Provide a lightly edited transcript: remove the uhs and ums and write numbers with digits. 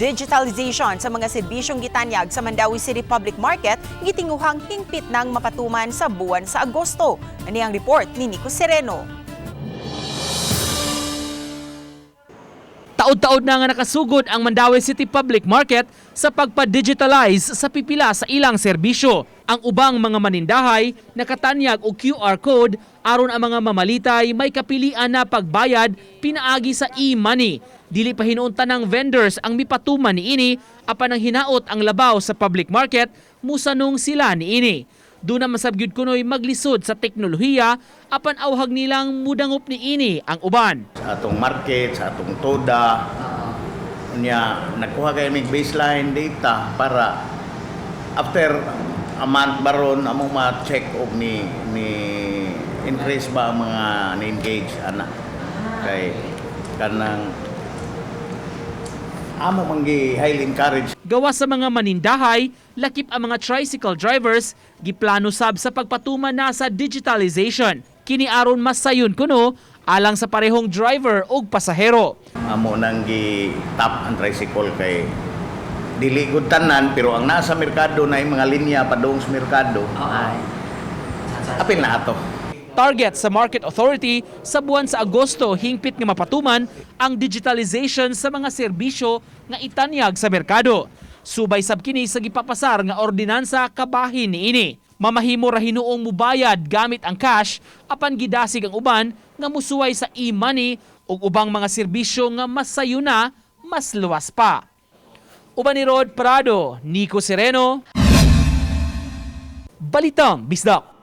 Digitalization sa mga serbisyong gitanyag sa Mandaue City Public Market gitinguhang hingpit nang mapatuman sa buwan sa Agosto. Ani ang report ni Nico Sereno. Taod-taod na nga nakasugod ang Mandaue City Public Market sa pagpa-digitalize sa pipila sa ilang serbisyo. Ang ubang mga manindahay nakatanyag og QR code aron ang mga mamalitay may kapilian na pagbayad pinaagi sa e-money. Dili pa hinuon tanang vendors ang mipatuman niini, apan ang hinaot, ang labaw sa public market musanong sila niini. Duna man sab gyud kunoy maglisod sa teknolohiya, apan awhag nilang mudangop niini ang uban. Sa atong market, sa atong toda. Unya, nagkuha kay mig baseline data para after a month baron among ma-check og ni increase ba ang mga ni-engage ana. Kay kanang amo man gi highly encourage. Gawas sa mga manindahay, lakip ang mga tricycle drivers, giplano sab sa pagpatuman na sa digitalization. Kini aron mas sayon kuno alang sa parehong driver ug pasahero. Amo nang gi tap ang tricycle kay dili gud tanan, pero ang nasa merkado na yung mga linya padung sa merkado ay apil na ato. Target sa Market Authority, sa buwan sa Agosto hingpit nga mapatuman ang digitalization sa mga serbisyo nga itanyag sa merkado. Subay sab kini sa gipapasar nga ordinansa kabahin niini. Mamahimo ra hinuong mubayad gamit ang cash, apan gidasig ang uban nga musuway sa e-money ug ubang mga serbisyo nga mas sayo na, mas luwas pa. Uban ni Rod Prado, Nico Sereno, Balitang Bisdak.